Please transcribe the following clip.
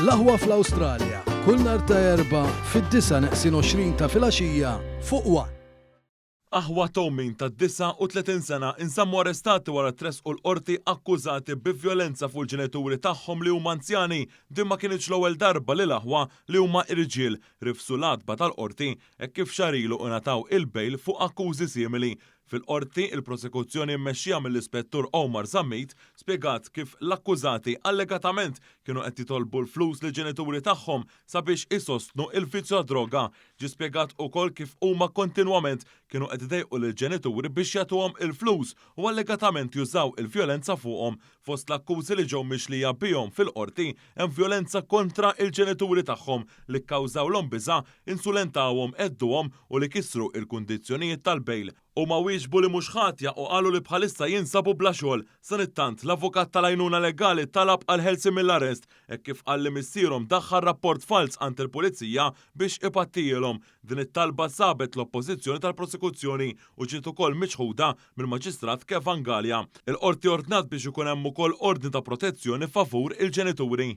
L-Aħwa fl-Awstralja, kull nhar ta' Erbgħa fid-disgħa neqsin 20 ta' filgħaxija fuq one. Aħwa Tomin ta' 39 sena inżammu arrestati wara tressqu l-Qorti akkużati bi vjolenza fuq il-ġenituri tagħhom li huma anzjani. Din ma kinitx l-ewwel darba li l-aħwa li huma irġiel rifsu l-għatba tal-Qorti hekk kif xahar ilu ingħataw il-bail fuq akkużi simili. Fil-Qorti, il-prosekuzzjoni mmexxija mill-Ispettur Omar Zammit spjegat kif l-akkużati allegatament kienu qed jitolbu l-flus lill-ġenituri tagħhom sabiex isostnu l-vizzju għad-droga. Ġie spjegat ukoll kif huma kontinwament kienu qed idejqu lill-ġenituri biex jagħtuhom il-flus u allegatament jużaw il-vjolenza fuqhom. Fost l-akkużi li ġew mixlija bihom fil-Qorti hemm vjolenza kontra l-ġenituri tagħhom li kkawżawlhom biża', insulentawhom, għedduhom u li kisru l-kundizzjonijiet tal-bail. Huma wieġbu li mhux ħatja u qalu li bħalissa jinsabu bla xogħol. Sanittant, l-avukat tal-għajnuna legali talab għall-ħelsien mill-arrest hekk kif qal li missierhom daħħal rapport falz għand il-Pulizija biex ipattijielhom. Din it-talba sabet l-oppożizzjoni tal-prosekuzzjoni u ġiet ukoll miċħuda mill-Maġistrat Kevan Galea. Il-Qorti ordnat biex ikun hemm ukoll ordni ta' protezzjoni favur il-ġenituri.